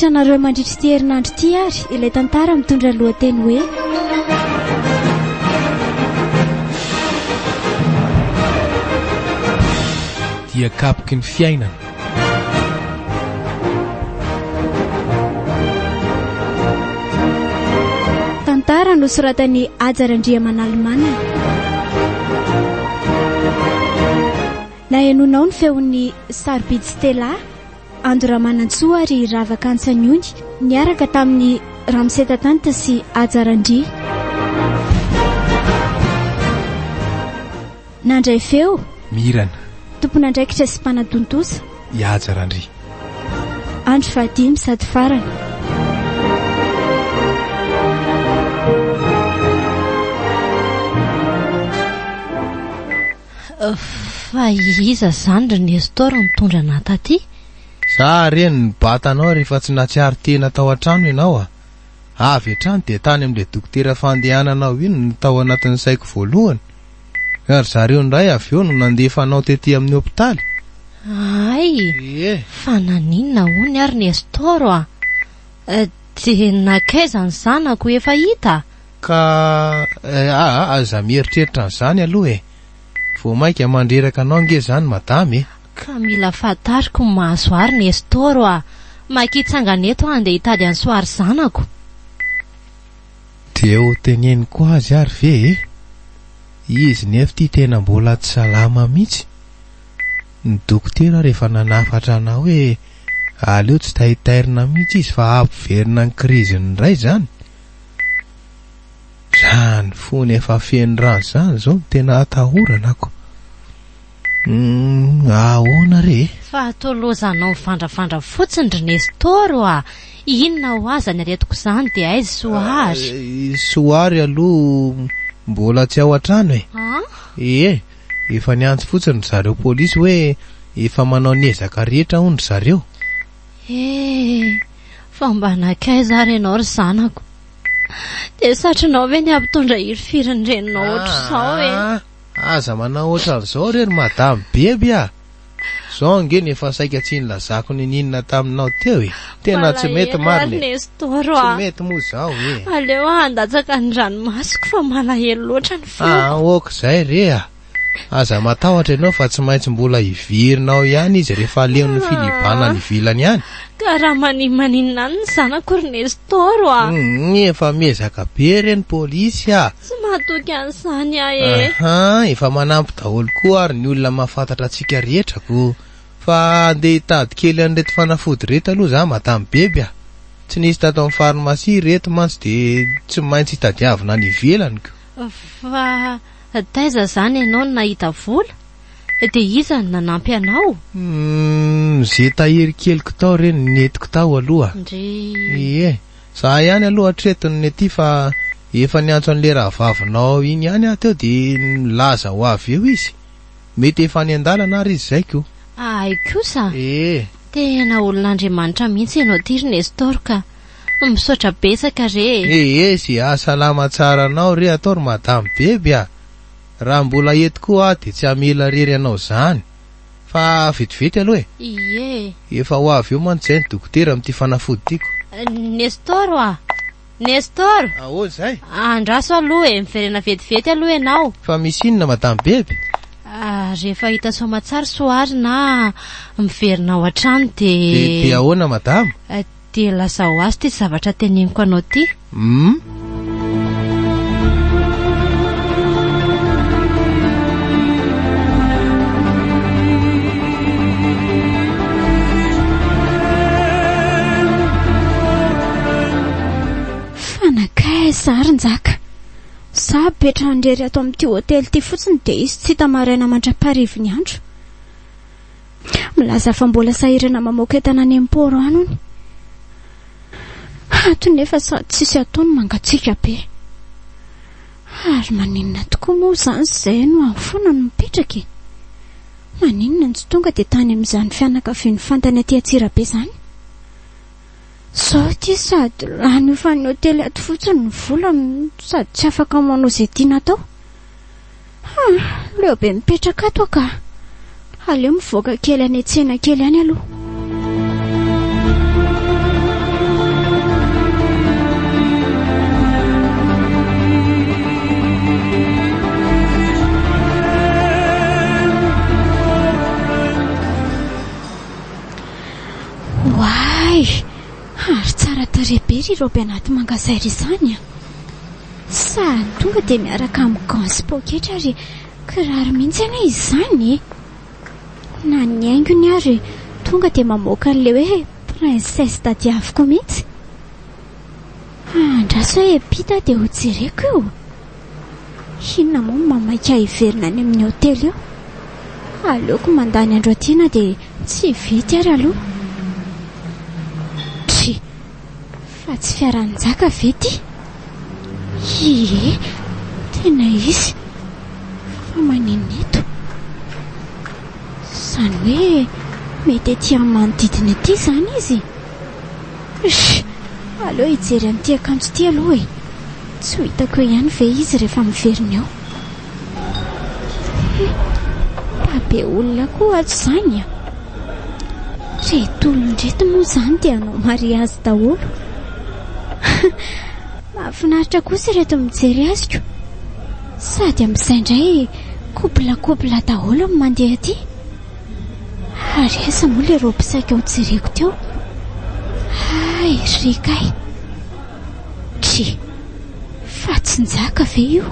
Atolotra anareo mandritra ity herinandro ity ary ilay tantara mitondra lohateny hoe. Dia kapoky ny fiainana. Tantara nosoratan'i Haja Randriamanalimanana. Nahenoanao ny feon'i Sarobidy Stella, Ando Ramanantsoa ary Ravaka Antsaniony niaraka tamin'i Ramose Tatanta sy Haja Randria. Nandray feo. Mirana. Tompon'andraikitra sy mpanatontosa. I Haja Randria. Andro fahadimy sady farany. Fa iza izany ry Nestor nitondra anà taty? Za re no nibata anao rehefa tsy nahatsiaro tena tao an-trano ianao a! Avy hatrany dia tany amin'ilay dokotera fandehananao iny no tao anatin'ny saiko voalohany. Ry zareo indray avy eo no nandefa anao tety amin'ny hopitaly. Hay! Ie. Fa naninona hono ary Nestor a? Dia nankaiza ny zanako efa hita? Ka aa aza mieritreritra an'izany aloha e! Vao mainka mandreraka anao ange izany madama e! Ka mila fantariko ny mahazo ahy ry Nestor a! Maika hitsangana eto aho handeha hitady an'i Soary zanako. Dia ho teneniko azy ary ve e? Izy nefa ity tena mbola tsy salama mihitsy. Ny dokotera ary efa nanafatra anah hoe aleo tsy taitairina mihitsy izy fa hampiverina ny crise-ny indray izany. Zany fony efa feno rano zany zao no tena atahorana ko. Humm ahoana re e? Fa toa lozanao mivandravandra fotsiny ry Nestor a! Inona ho ahy zany aretiko zany dia aiza i Soahary? I Soahary aloha mbola tsy ao an-trano e! An? Ie, efa niantso fotsiny ry zareo polisy hoe efa manao ny ezaka rehetra hono ry zareo. Eh! Fa mba nankaiza ary ianao ry zanako? Dia satrinao ve ny hampitondra hirifiry ny reninao ohatr'izao e? Aa! Aza manao ohatran'izao re ry madame Beby a! Zao ange no efa saika tsy nilazako niniana taminao teo e! Tena tsy mety Malahelo marina ary e! Nestor Tsy a! mety moa izao e! Aleo aho handatsaka ny ranomasoko fa malahelo loatra ny Aa feoko. ok izay re a! Aza matahotra ianao fa tsy maintsy mbola hiverina ao ihany izy rehefa aleon'ny filibana any ivelany any. Ka raha manimaninona any ny zanako ry Nestor a! Humm, efa miezaka be re ny polisy a! Tsy mahatoky an'izany aho e! Aha, efa manampy daholo koa ary ny olona mahafantatra antsika rehetra ko! Fa andeha hitady kely an'ireto fanafody ireto aloha za madame Beby a! Tsy nisy tato amin'ny farmasia ireto mantsy dia tsy maintsy hitadiavina any ivelany ko! Fa Taiza izany ianao no nahita vola? Dia iza no nanampy anao? Humm, ze tahiry keliko tao re no nentiko tao aloha. Ndrii. Ie, za ihany aloha hatreto no nety fa efa niantso an'le rahavavinao iny ihany aho teo dia nilaza ho avy eo izy. Mety efa any an-dalana ary izy zay ko. Hay kosa! Ie. Tena olon'Andriamanitra mihitsy ianao ity ry Nestor ka. Misaotra betsaka re e! Ee ze hahasalama tsara anao re atao ry madame beby a! Raha mbola eto koa aho dia tsy hamela rery anao zany! Fa vetivety aloha e! Ie! Efa ho avy eo mantsy zay ny dokotera amin'ity fanafody ity ko! Nestor a! Nestor! Ahoana izay? Andraso aloha e! Miverena vetivety aloha ianao! Fa misy inona madame beby? Rehefa hita soamatsara soary na miverina ao an-trano dia. Dia dia ahoana madama? Dia lazao azy ity zavatra teneniko anao ity. Hum. Fa nankaiza ary Njaka? Za betrandrery ato amin'ity hotely ity fotsiny dia izy tsy hita maraina mandra-paharivin'ny andro. Milaza fa mbola sahirana mamoaka entana any amin'ny port any hono. Ato nefa sady tsisy atao no mangatsiaka be. Ary maninona tokoa moa izany izay no any foana no mipetraka e? Maninona no tsy tonga dia tany amin'izany fianakaviany fantany aty Antsirabe izany? Izao ity sady lany hofan'ny hotely ato fotsiny ny vola no sady tsy afaka manao izay tiana atao. Hum, leo be mipetraka ato aho ka. Aleo mivoaka kely any an-tsena kely any aloha. ry raoby anaty mangazay ry izany a! Sady tonga dia miaraka amin'ny gants sy poketra ary kiraro mihitsy anie izany e! Na ny haingony ary tonga dia mamoaka an'ilay hoe princesse tadiaviko mihitsy. Andraso hoe hiampita dia ho jereko io. Inona moa no mamaika ahy hiverina any amin'ny hotely eo? Aleoko mandany andro aty na dia tsy vita ary aloha. Dry! Fa tsy fiaranjaka ve ity? Ie, tena izy. Fa maninona eto? Izany hoe mety ety amin'ny manodidina ety izany izy? Sh! Aleo hijery an'ity akanjo ity aloha e! Tsy ho hitako eo ihany ve izy rehefa miverina eo? Hum! Mba be olona koa ato izany a! Ireto olona ireto moa izany dia hanao mariazy daholo. Mahafinaritra kosa ireto mijery azy ko! Sady amin'izay indray couple couple daholo no mandeha aty. Ary aiza moa ilay robe saika ho jereko teo? Hay ry kay! Dry! Fa tsy Njaka ve io?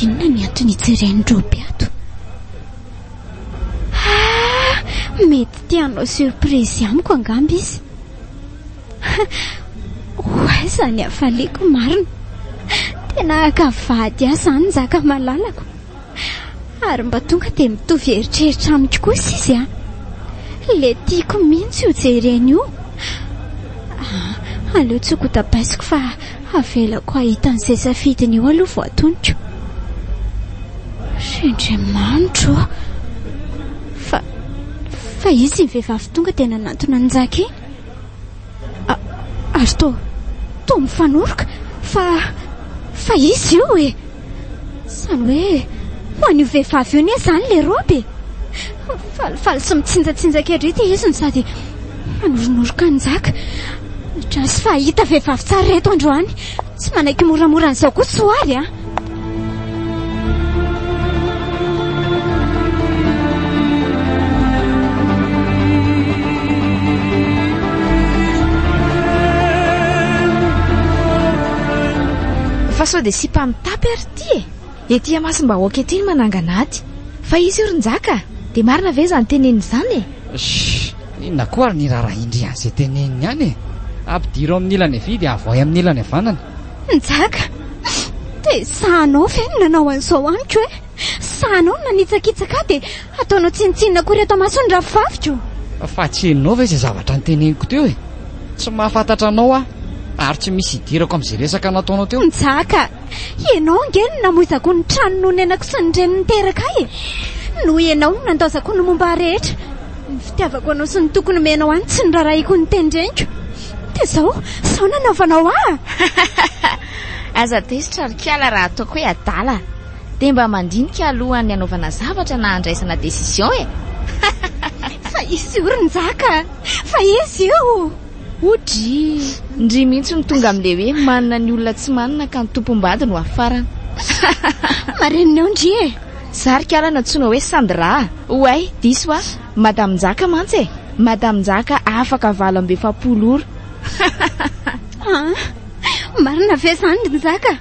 Inona ny antony hijeren'i robe ato? Ah! Mety te hanao surprise amiko angamba izy. Ho aiza ny hafaliako marina? Tena haka vady ahy izany Njaka malalako. Ary mba tonga dia mitovy eritreritra amiko kosa izy an! Le tiako mihitsy io jereny io. Ah, aleo tsy kotabaisiko fa avelako hahita an'izay safidiny eo aloha vao atoniko. Ry Andriamanitro ô! Fa, fa izy iny vehivavy tonga dia nanantona an'i Njaka iny. Ary toa, toa mifanoroka fa, fa izy io e! Izany hoe ho an'io vehivavy io anie izany ilay raoby e! Falifaly sy mitsinjatsinjaka ery ity izy no sady manoronoroka an'i Njaka. Drasy fa hahita vehivavy tsara ireto androany. Tsy manaiky moramora an'izao koa Soary a! Fa sao dia sipa mitapy ary ity e! Ety imasom-bahoaka ety no manangana ady. Fa izy io ry Njaka a! Dia marina ve izany teneniny izany e? Shh! Inona koa ary ny raharahin-dry an'izay teneniny any e? Ampidiro amin'ny ilany havia dia avoahy amin'ny ilany havanana. Njaka! Dia sahanao ve no nanao an'izao amiko e? Sahanao no nanitsakitsaka ahy dia ataonao tsinontsinona akory eto amason'ny rahavaviko? Fa tsy henonao ve izay zavatra noteneniko teo e? Tsy mahafantatra anao aho ary tsy misy idirako amin'izay resaka nataonao teo. Njaka! Ianao ange no namoizako ny trano nonenako sy ny reny niteraka ahy e! Noho ianao no nandaozako ny momba ahy rehetra. Ny fitiavako anao sy ny toky nomenao ahy no tsy norarahiko ny tenin-dreniko. Dia izao, izao nanaovanao ahy! Aza tezitra ry kiala raha ataoko hoe adala. Dia mba mandinika alohan'ny hanaovana zavatra na handraisana décision e! Fa izy io ry Njaka! Fa izy io! O dry! Ndry mihitsy no tonga amin'ilay hoe manana ny olona tsy manana ka ny tompom-bady no hafarana. Marenina eo ndry e! Za ry kala nantsoina hoe Sandra a! Oay, diso aho. Madame Njaka mantsy e! Madame Njaka afaka 48 ora. An! Marina ve izany ry Njaka?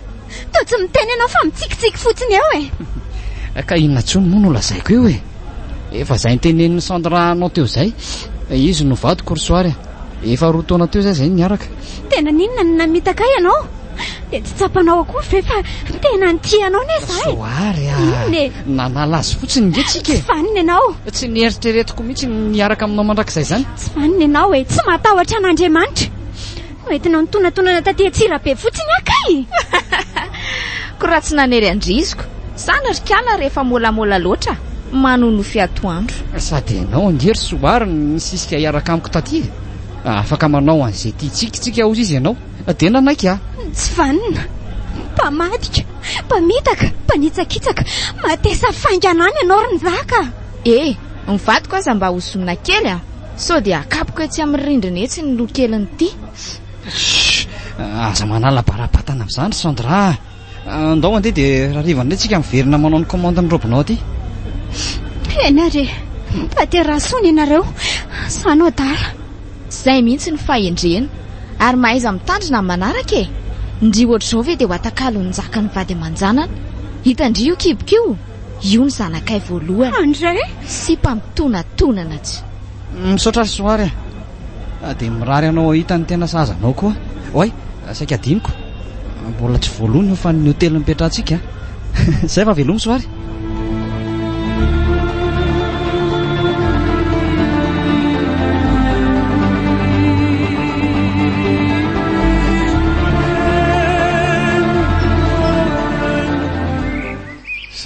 Toa tsy miteny ianao fa mitsikitsiky fotsiny eo e! Ka inona intsony moa no lazaiko eo e? Efa izay notenenin'i Sandra anao teo izay. Izy no vadiko ry Soary a. Efa roa taona teo izay izay no niaraka. Tena n'inona no namitaka ahy ianao? Dia tsy tsapanao akory ve fa tena nitia anao anie izaho e? Soary a! Inona e? Nanala azy fotsiny nge tsika e! Tsy vanona ianao. Tsy nieritreretiko mihitsy ny hiaraka aminao mandrakizay izany. Tsy vanona ianao e! Tsy matahotra an'Andriamanitra. Noentinao nitonatonana taty Antsirabe fotsiny aho kay! Ko raha tsy nanery an-driziko. Zany ry kala rehefa môlamôla loatra, manonofy atoandro. Sady ianao ange ry Soary no nisisika hiaraka amiko taty e! Afaka manao an'izay tiantsika tsika hozy izy ianao. Dia nanaiky aho. Tsy vanona, mpamadika, mpamitaka, mpanitsakitsaka, matesa faingana any ianao ry Njaka a! E! Ny vadiko aza mba hozonina kely a! Sao dia akapoka etsy amin'ny rindrina etsy ny loha kelin'ity. Shh! Aza manala bara-batana amin'izany ry Sandra a! Andao andeha dia rahariva indray tsika miverina manao ny commande ny robe-nao aty. Eny ary e! Mba teraha soa ny anareo, za no adala. Zay mihitsy ny fahendrena. Ary mahaiza mitandrina amin'ny manaraka e! Ndry ohatr'izao ve dia ho atakalon'ny njaka ny vady aman-janany? Hitan-dry io kiboko io? Io ny zanakay voalohany. Andray! Sipa mitonatonana tsy. Misaotra ry Soary a! Dia mirary anao hahita ny tena sahaza anao koa. Oay, saika adinoko. Mbola tsy voaloa ny hofan'ny hotely nipetrahantsika a! Izay fa veloma Soary.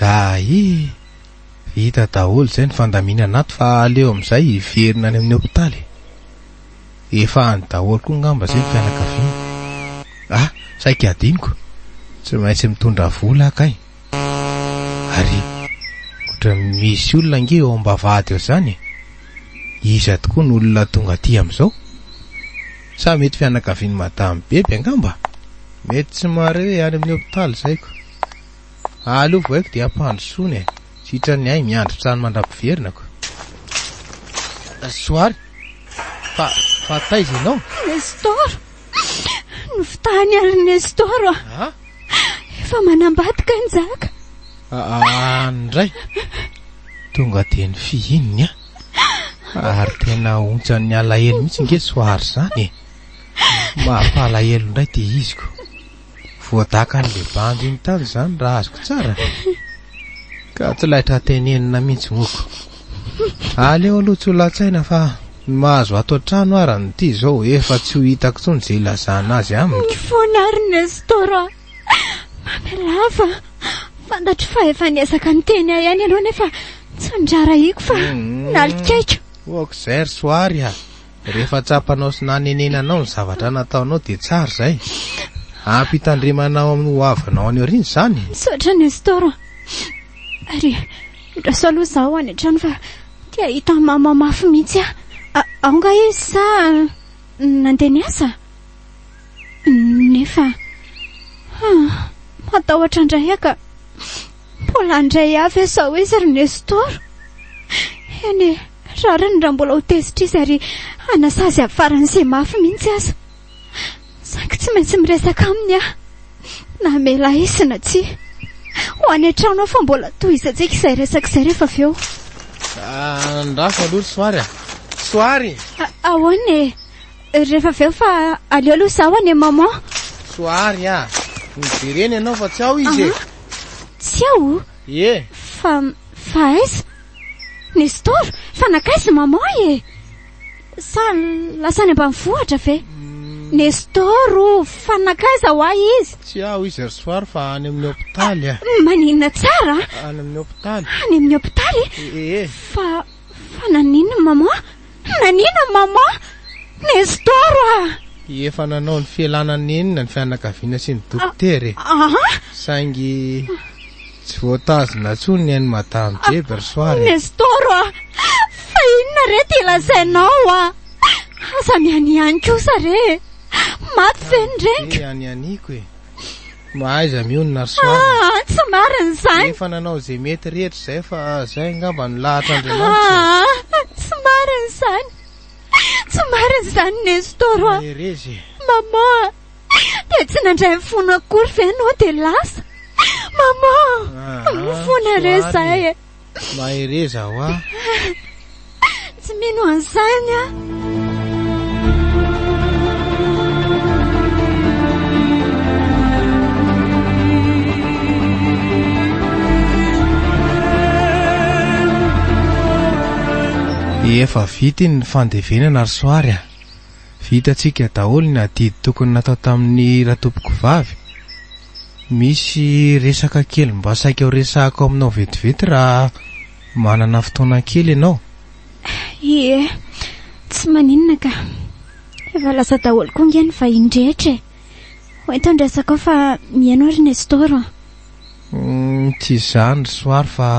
Zay! Vita daholo izay ny fandaminana ato fa aleo amin'izay hiverina any amin'ny hopitaly e. Efa any daholo koa ngamba izay ny fianakaviana. Ah, saika adinoko. Tsy maintsy mitondra vola aho kay. Ary ohatran'ny misy olona ange eo am-bavahady eo izany e. Iza tokoa no olona tonga aty amin'izao? Sa mety fianakavian'i Madame Beby angamba? Mety tsy mahare hoe any amin'ny hopitaly izay ko. Aleo vohaiko dia ampandrosoana e! Sitran'ny ahy miandry trano mandra-piverinako. Soary! Fa, fa taiza ianao? Nestor! Nofitahany ary Nestor a! Ah? Efa manambady kay Njaka. Ah, indray! Tonga dia ny fihininy ah! Ary tena ontsan'ny alahelo mihitsy nge Soary izany e! Mampalahelo indray ity iziko. Voadakan'ilay bandy iny tany izany raha azoko tsara. Ka tsy laitra tenenina mihitsy moko. Aleo aloha tsy ho latsaina fa ny mahazo ato an-trano ara no ity izao efa tsy ho hitako intsony izay ilazana azy amiko. Mifona ary Nestor a! Mamelà fa fantatro fa efa niezaka niteny ahy ihany ianao nefa tsy niraharahiako fa nalikaiko. Oak'izay ry Soary a! Rehefa tsapanao sy nanenenanao ny zavatra nataonao dia tsara izay. Ampitandremanao amin'ny ho avinao any aoriana izany. Misaotra Nestor a! Ary andraso aloha izaho any an-trano fa te hahita an'i Mama mafy mihitsy aho. Ao angaha izy sa nandeha niasa? Nefa matahotra indray aho ka. Mbola handray ahy ve izao izy ry Nestor? Eny e, rariny raha mbola ho tezitra izy ary hanasazy ahy faran'izay mafy mihitsy aza. Saingy tsy maintsy miresaka aminy aho, na hamela ahy izy na tsia. Ho any an-trano aho fa mbola tohizantsika izay resaka izay rehefa avy eo. Andraso aloha ry Soary a! Soary! Ahoana e? Rehefa avy eo fa aleo aloha izaho any maman. Soary a! Mijerena ianao fa tsy ao izy e! Tsy ao? Ie. Fa, fa aiza? Nestor, fa nankaiza maman e? Sa lasa any ambanivohitra ve? Nestor o, fa nankaiza hoa izy? Tsy ao izy ry Soary fa any amin'ny hopitaly a. Maninona tsara? Any amin'ny hopitaly. Any amin'ny hopitaly? Ie. Fa, fa naninona maman? Naninona maman? Nestor a! Efa nanao ny fialana nenina ny fianakaviana sy ny dokotera e. Saingy tsy voatazona intsony ny ain'i Madame Jeby ry Soary e. Nestor a! Fa inona re ty lazainao a? Aza mihanihany kosa re e! Maty ve ny reniko? Be hanihaniko e! Mahaiza mionona ry Soary. Ah, tsy marina izany. Efa nanao izay mety rehetra izay fa izay angamba no lahatr'Andriamanitra e. Ah, tsy marina izany. Tsy marina izany Nestor a. Mahereza e. Maman, dia tsy nandray ny fona akory ve ianao dia lasa? Maman, Ah, mifona re Soary. izay e. Mahereza hoa. Tsy mino an'izany aho. Efa vita iny ny fandevenana ry Soary a! Vitantsika daholo ny adidy tokony natao tamin'ny ratompokovavy. Misy resaka kely mba saika ho resahako aminao vetivety raha manana fotoana kely ianao. Ie, tsy maninona ka. Efa lasa daholo koa nge ny vahiny rehetra e. Ho ento ny resakao fa mihaino aho ry Nestor a. Tsy izany ry Soary fa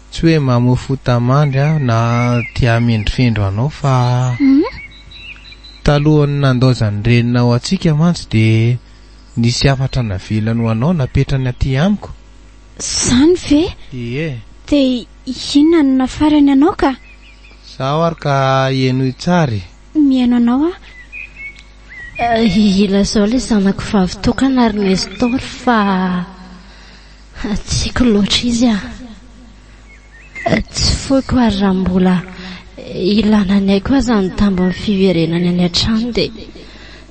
tsy hoe mamoa fota-mandry aho na te hamendrofendro anao fa talohan'ny nandaozan'ny reninao antsika mantsy dia Nisy hafatra navelany ho anao napetrany aty amiko. Izany ve? Ie. Dia inona no nafarany anao ka? Zaho ary ka henoy tsara e. Mihaino anao aho. Ilazao ilay zanako vavy tokana ry Nestor fa tiako loatra izy ah. Tsy foiko ary raha mbola ilana ny aiko aza ny tambin'ny fiverenany any an-trano dia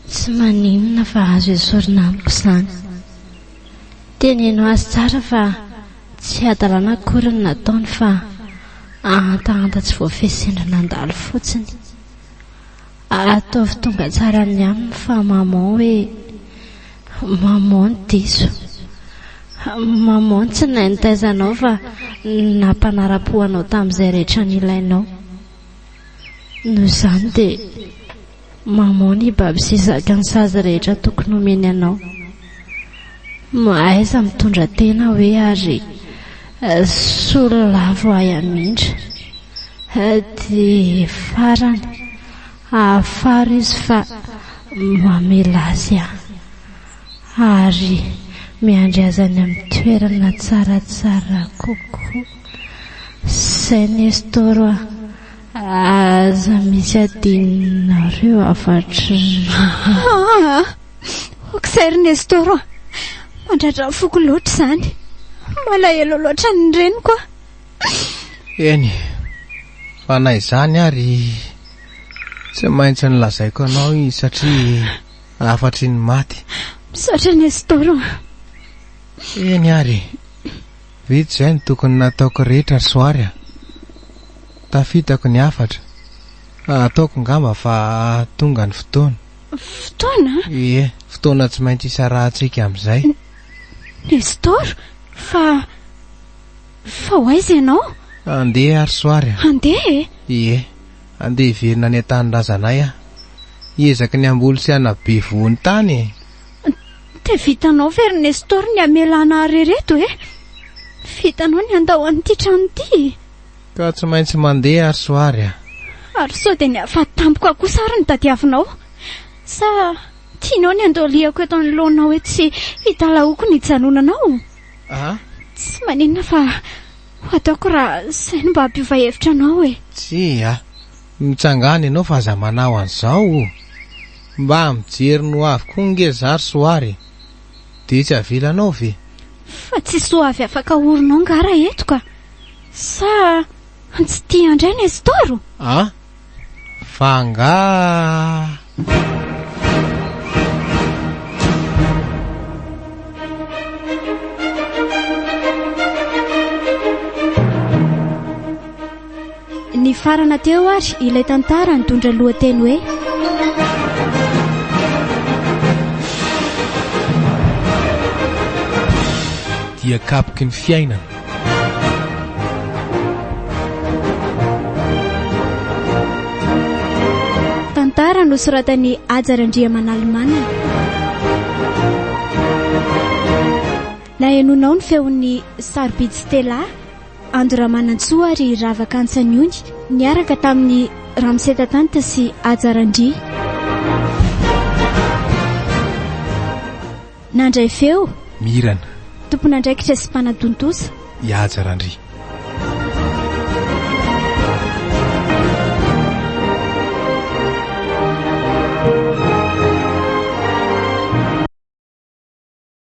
tsy maninona fa azo esorina amiko izany. Teneno azy tsara fa tsy hadalana akory ny nataony fa ahantahanta tsy voafehy sendra nandalo fotsiny. Ataovy tonga tsara ny aminy fa maman hoe maman no diso. Maman tsy nahay nitaiza anao fa nampanara-po anao tamin'izay rehetra nilainao. Noho izany dia maman nibaby sy hizaka ny sazy rehetra tokony homeny anao. Mahaiza mitondra tena hoe ary solo lavo ahy hamindra. Dia farany, ahafaro izy fa mamela azy aho. Ary miandry azy any amin'ny toerana tsaratsara kokoa. Izay Nestor a! Aza misy adinonareo hafatr. Aa! Ok'izay ry Nestor a! Mandratra ny foko loatra izany. Malahelo loatra ny reniko aho. Eny, fa na izany ary tsy maintsy nolazaiko anao izy satria hafatry ny maty. Misaotra Nestor a. Eny ary, vita izay ny tokony nataoko rehetra ry Soary a. Tafitako ny hafatra. Ataoko ngamba fa tonga ny fotoana. Fotoana? Ie, fotoana tsy maintsy hisarahantsika amin'izay. Nestor, fa Fa ho aiza ianao? Handeha ary Soary a! Handeha e? Ie, handeha hiverina any an-tanindrazanay aho. Hiezaky ny hamboly sy hanabe voho ny tany e! Dia vitanao ve ry Nestor ny hamelana ahy irery eto e? Vitanao ny handao an'ity trano ity e? Ka tsy maintsy mandeha ary Soary a! Ary sao dia ny hahafaty tampoka kosa ary no tadiavinao? Sa tianao ny handohalihako eto anoloanao eto sy hitalahoako ny hijanonanao? A? Tsy maninona fa ho ataoko raha izay no mba hampiova hevitra anao e. Tsia, mitsangàna ianao fa aza manao an'izao o! Mba mijery ny ho avy koa nge za ry Soary e! Dia tsy avelanao ve? Fa tsisy ho avy afaka ahorinao nga raha eto ka! Sa tsy tia indray Nestor? A? Fa angaha. Nifarana teo ary ilay tantara nitondra lohateny hoe. Dia kapoky ny fiainana. Tantara nosoratan'i Haja Randriamanalimanana. Nahenoanao ny feon'i Sarobidy Stella, Ando Ramanantsoa ary Ravaka Antsaniony niaraka tamin'i Ramose Tatante sy Haja Randria. Nandray feo. Mirana. Tompon'andraikitra sy mpanatontosa. I Haja Randria.